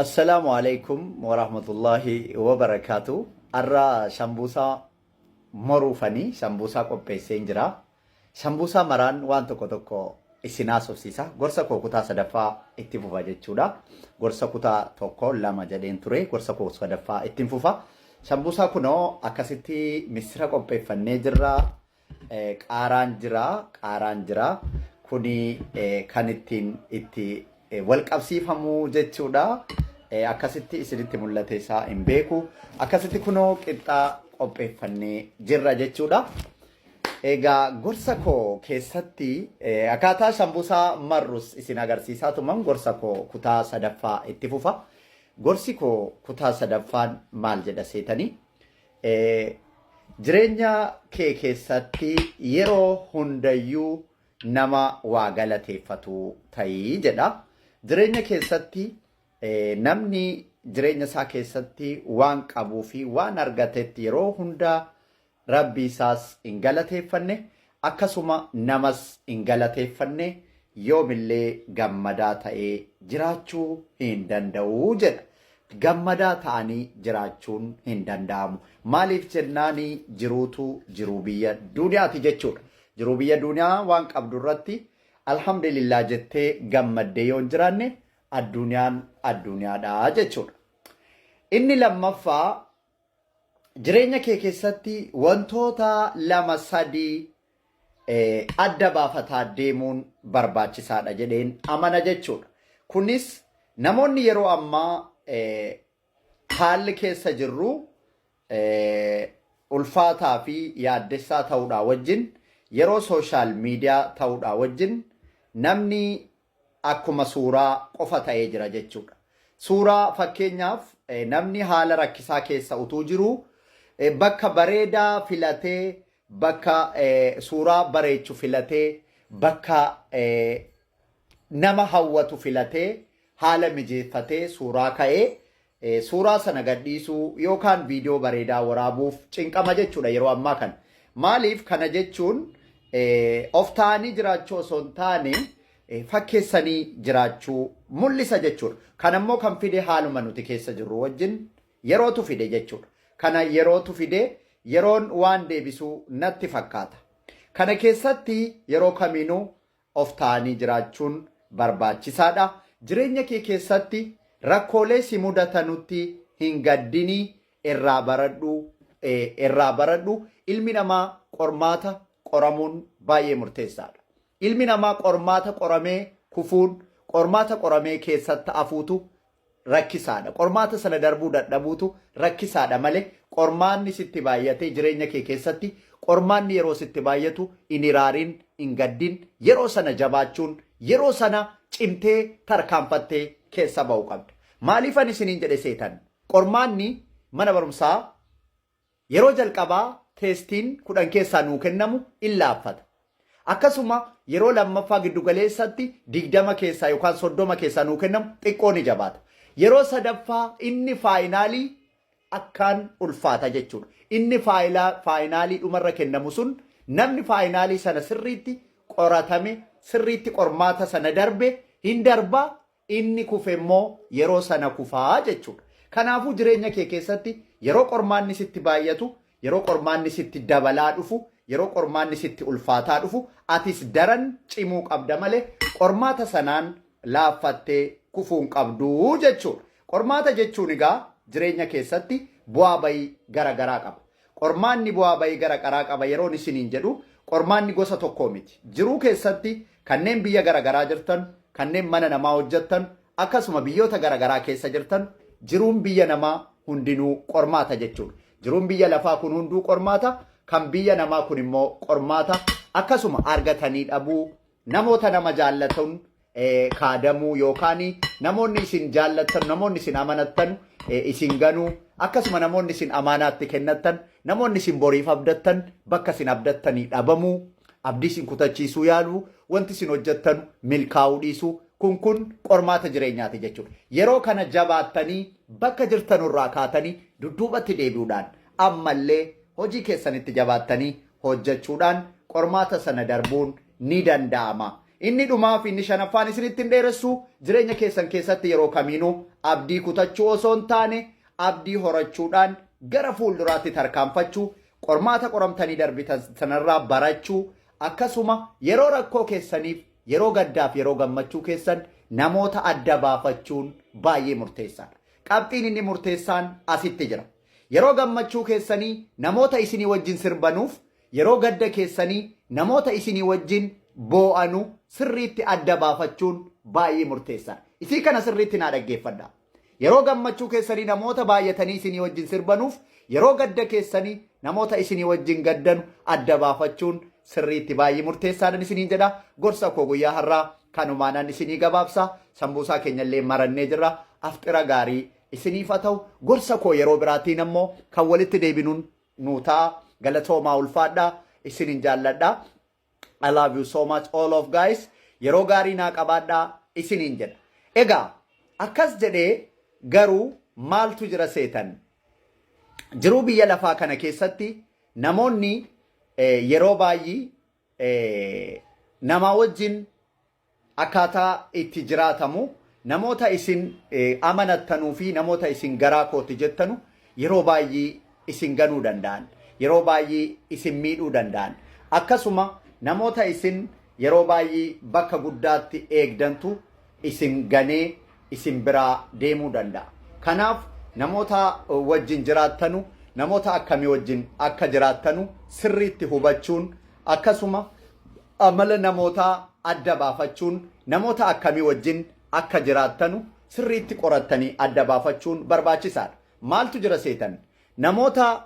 Assalaamu alaikum warahmatullahi wabarakaatu. Har'a shambuusaa moruufanii shambuusaa qopheesseen jira. Shambuusaa maraan waan tokko tokko isin haasofsiisa. Gorsa koo kutaa sadaffaa itti fufa jechuudha. Gorsa kutaa tokko lama jedheen ture. Gorsa koo sadaffaa ittiin fufa. Shambuusaa kunoo akkasitti missira qopheeffannee jirra. Qaaraan jira, qaaraan jira. Kuni kan ittiin itti wal qabsiifamu jechuudha. Akkasitti isinitti mul'ate isaa hin beeku. Akkasitti kunoo qixxaa qopheeffannee jirra jechuudha. Egaa gorsa koo keessatti akkaataa shambusaa marrus isin agarsiisaa tuman gorsa koo kutaa sadaffaa itti fufa. Gorsi koo kutaa sadaffaan maal jedha seetanii? Jireenya kee keessatti yeroo hundayyuu nama waa galateeffatu ta'i jedha. Jireenya keessatti namni jireenya isaa keessatti waan qabuu fi waan argatetti yeroo hunda Rabbii isaas hin galateeffanne akkasuma namas hin galateeffanne yoomillee gammadaa ta'ee jiraachuu hin danda'u jedha. Gammadaa ta'anii jiraachuun hin danda'amu. Maaliif jennaani jiruutu jiruu biyya duuniyaati jechuudha. Jiruu biyya duuniyaa waan qabdu irratti alhamdulillah jettee gammaddee yoo hin jiraanne adduuniyaan adduuniyaadha jechuudha. Inni lammaffaa jireenya kee keessatti wantoota lama sadii adda baafataa deemuun barbaachisaadha jedheen amana jechuudha. Kunis namoonni yeroo ammaa haalli keessa jirru ulfaataa fi yaaddessaa ta'uudhaa wajjin yeroo sooshaal miidiyaa ta'uudhaa wajjin namni akkuma suuraa qofa ta'ee jira jechuudha. Suuraa fakkeenyaaf namni haala rakkisaa keessa utuu jiruu bakka bareedaa filatee bakka suuraa bareechu filatee bakka nama hawwatu filatee haala mijeeffatee suuraa ka'ee suuraa sana gadhiisuu yookaan viidiyoo bareedaa waraabuuf cinqama jechuudha yeroo ammaa kana. Maaliif kana jechuun of ta'anii jiraachuu osoo hin taane fakkeessanii jiraachuu mul'isa jechuudha. Kana immoo kan fide haaluma nuti keessa jirru wajjin yerootu fide jechuudha. Kana yerootu fide yeroon waan deebisuu natti fakkaata. Kana keessatti yeroo kamiinuu of ta'anii jiraachuun barbaachisaadha. Jireenya kee keessatti rakkoolee si mudatanutti hin gaddinii irraa baradhu irraa baradhu. Ilmi namaa qormaata qoramuun baay'ee murteessaadha. Ilmi namaa qormaata qoramee kufuun, qormaata qoramee keessatti hafuutu rakkisaadha. Qormaata sana darbuu dadhabuutu rakkisaadha malee qormaanni sitti baay'atee jireenya kee keessatti qormaanni yeroo sitti baay'atu hin hiraarin, hin gaddin, yeroo sana jabaachuun, yeroo sana cimtee tarkaanfattee keessa ba'uu qabda. Maaliifan isiniin jedhe seetan? Qormaanni mana barumsaa Yeroo jalqabaa teestiin 10 keessaa nuu kennamu in laaffata. Akkasuma yeroo lammaffaa giddu galeessatti 20 keessaa yookaan 30 keessaa nuu kennamu xiqqoo ni jabaata. Yeroo sadaffaa inni faayinaalii akkaan ulfaata jechuudha. Inni faayinaalii dhumarra kennamu sun namni faayinaalii sana sirriitti qoratame sirriitti qormaata sana darbe hin darba Inni kufe immoo yeroo sana kufaa jechuudha. Kanaafuu jireenya kee keessatti yeroo qormaanni sitti baay'atu, yeroo qormaanni sitti dabalaa dhufu, yeroo qormaanni sitti ulfaataa dhufu, atis daran cimuu qabda malee qormaata sanaan laaffattee kufuu hin qabdu jechuudha. Qormaata jechuun egaa jireenya keessatti bu'aa bayii gara garaa qaba. Qormaanni bu'aa bayii gara qaraa qaba yeroon isiniin jedhu qormaanni gosa tokkoo miti. Jiruu keessatti kanneen biyya gara garaa jirtan, kanneen mana namaa hojjettan, akkasuma biyyoota gara garaa keessa jirtan jiruun biyya namaa hundinuu qormaata jechuudha. Jiruun biyya lafaa kun hunduu qormaata, kan biyya namaa kun immoo qormaata akkasuma argatanii dhabuu, namoota nama jaallatan kaadamuu yookaan namoonni isin jaallattan, namoonni isin amanattan isin ganuu, akkasuma namoonni isin amaanaatti kennattan, namoonni isin boriif abdattan bakka isin abdattanii dhabamuu, abdii isin kutachiisuu yaaluu, wanti isin hojjettanu milkaa'uu dhiisuu, kun kun qormaata jireenyaati jechuudha. Yeroo kana jabaattanii bakka jirtanurraa kaatanii dudduubatti deebi'uudhaan ammallee hojii keessanitti jabaattanii hojjechuudhaan qormaata sana darbuun ni danda'ama. Inni dhumaa fi inni shanaffaan isinitti hin dheeressu, jireenya keessan keessatti yeroo kamiinuu abdii kutachuu osoo hin taane abdii horachuudhaan gara fuulduraatti tarkaanfachuu, qormaata qoramtanii darbitan sanarraa barachuu, akkasuma yeroo rakkoo keessaniif, yeroo gaddaaf yeroo gammachuu keessan namoota adda baafachuun baay'ee murteessaadha. Qabxiin inni murteessaan asitti jira. Yeroo gammachuu keessanii namoota isinii wajjin sirbanuuf, yeroo gadda keessanii namoota isinii wajjin boo'anu sirriitti adda baafachuun baay'ee murteessaadha. Isii kana sirriitti naa dhaggeeffadhaa. Yeroo gammachuu keessanii namoota baay'atanii isinii wajjin sirbanuuf, yeroo gadda keessanii namoota isinii wajjin gaddanu adda baafachuun sirriitti baay'ee murteessaadhan isiniin jedha. Gorsa koo guyyaa har'aa kanumaanan isinii gabaabsa. Sambuusaa keenyallee marannee jirra. Afxira gaarii isiniif haa ta'u. Gorsa koo yeroo biraatiin ammoo kan walitti deebinuun nuu ta'a. Galatoomaa, ulfaadhaa, isinin jaalladha. I love you so much, all of guys. Yeroo gaarii naa qabaadhaa isiniin jedha. Egaa akkas jedhee garuu maaltu jira seetan? Jiruu biyya lafaa kana keessatti namoonni yeroo baay'ee namaa wajjin akkaataa itti jiraatamu, namoota isin amanattanuu fi namoota isin garaa kooti jettanu yeroo baay'ee isin ganuu danda'an, yeroo baay'ee isin miidhuu danda'an, akkasuma namoota isin yeroo baay'ee bakka guddaatti eegdantu isin ganee isin biraa deemuu danda'a. Kanaaf namoota wajjin jiraattanu, namoota akkamii wajjin akka jiraattanu sirriitti hubachuun, akkasuma amala namootaa adda baafachuun, namoota akkamii wajjin akka jiraattanu sirriitti qorattanii adda baafachuun barbaachisaadha. Maaltu jira seetan? Namoota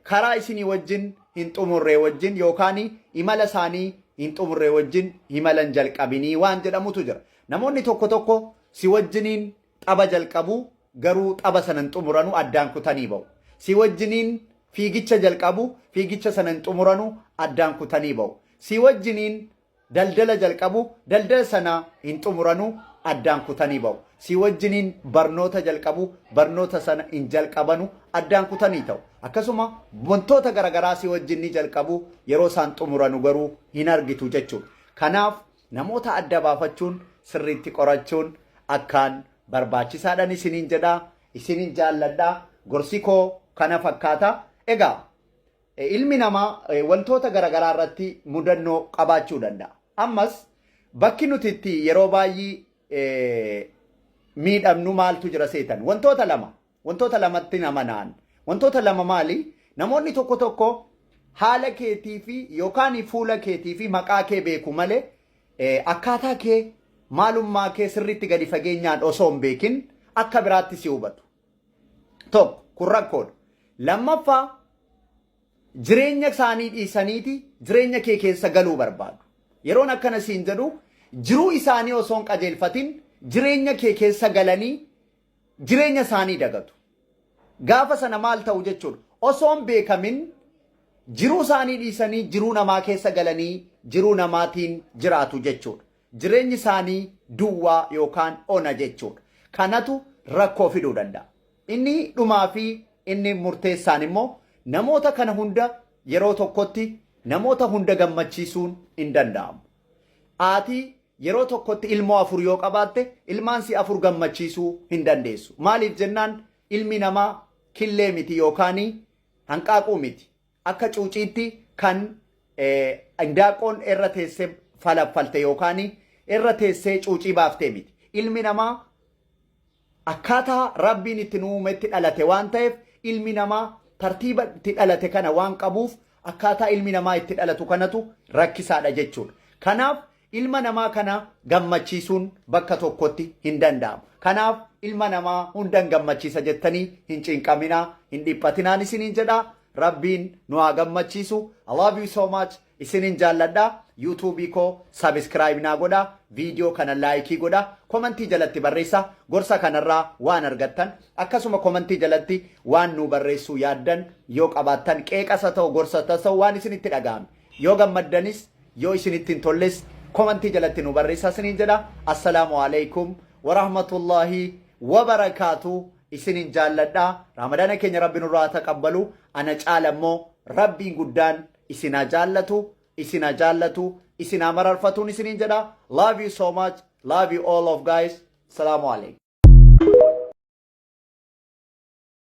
karaa isinii wajjin hin xumurree wajjin yookaan imala isaanii hin xumurree wajjin imala hin jalqabinii waan jedhamutu jira. Namoonni tokko tokko si wajjiniin tapha jalqabu, garuu tapha sana hin xumuranu, addaan kutanii ba'u. Si wajjiniin fiigicha jalqabu, fiigicha sana hin xumuranu, addaan kutanii ba'u. Si wajjiniin daldala jalqabu, daldala sana hin xumuranu, addaan kutanii ba'u. Si wajjiniin barnoota jalqabu, barnoota sana hin jalqabanu, addaan kutanii ta'u. Akkasuma wantoota garaagaraa si wajjin ni jalqabu, yeroo isaan xumuranu garuu hin argitu jechuudha. Kanaaf namoota adda baafachuun, sirriitti qorachuun akkaan barbaachisaadhaan isiniin jedhaa, isiniin jaalladhaa. Gorsi koo kana fakkaata. Egaa ilmi namaa wantoota garaagaraa irratti mudannoo qabaachuu danda'a. Ammas bakki nuti itti yeroo baay'ee miidhamnu maaltu jira seetan? Wantoota lama. Wantoota lamatti nama na'an. Wantoota lama maali? Namoonni tokko tokko haala keetii fi yookaan fuula keetii fi maqaa kee beeku malee akkaataa kee, maalummaa kee sirriitti gadi fageenyaan osoo hin beekin akka biraatti si hubatu. Tokko kun rakkoodha. Lammaffaa, jireenya isaanii dhiisaniiti jireenya kee keessa galuu barbaadu. Yeroon akkana siin jedhu, jiruu isaanii osoo hin qajeelfatin jireenya kee keessa galanii jireenya isaanii dagatu. Gaafa sana maal ta'u jechuudha? Osoo hin beekamin jiruu isaanii dhiisanii jiruu namaa keessa galanii jiruu namaatiin jiraatu jechuudha. Jireenyi isaanii duwwaa yookaan ona jechuudha. Kanatu rakkoo fiduu danda'a. Inni dhumaa fi inni murteessaan immoo namoota kana hunda yeroo tokkotti namoota hunda gammachiisuun hin danda'amu. Ati yeroo tokkotti ilmoo afur yoo qabaatte, ilmaan si afur gammachiisuu hin dandeessu. Maaliif jennaan, ilmi namaa killee miti yookaan hanqaaquu miti. Akka cuuciitti kan indaaqqoon irra teessee falaffalte yookaan irra teessee cuucii baaftee miti. Ilmi namaa akkaataa Rabbiin itti nu uumetti dhalate waan ta'eef, ilmi namaa tartiiba itti dhalate kana waan qabuuf, akkaataa ilmi namaa itti dhalatu kanatu rakkisaadha jechuudha. Kanaaf ilma namaa kana gammachiisuun bakka tokkotti hin danda'amu. Kanaaf ilma namaa hundan gammachiisa jettanii hin cinqaminaa, hin dhiphatinaan isiniin jedhaa. Rabbiin nu haa gammachiisu. I love you so much. Isinin jaalladha. YouTube koo subscribe naa godha. Viidiyoo kana like godha. Komantii jalatti barreessa. Gorsa kanarraa waan argattan, akkasuma komantii jalatti waan nu barreessuu yaaddan yoo qabaattan, qeeqasa ta'u, gorsa ta'u, waan isinitti dhaga'ame. Yoo gammaddanis, yoo isinitti hin tolles, komantii jalatti nu barreessaa isiniin jedha. Assalaamu alaikum warahmatullahi wabarakaatu. Isinin jaalladha. Raamadaana keenya Rabbi nurraa taqabbalu. Ana caala immoo Rabbiin guddaan isin haa jaallatu. Isin haa jaallatu, isin haa mararfatuun isiniin jedha. Love you so much. Love you all of guys. Salaamu alaikum.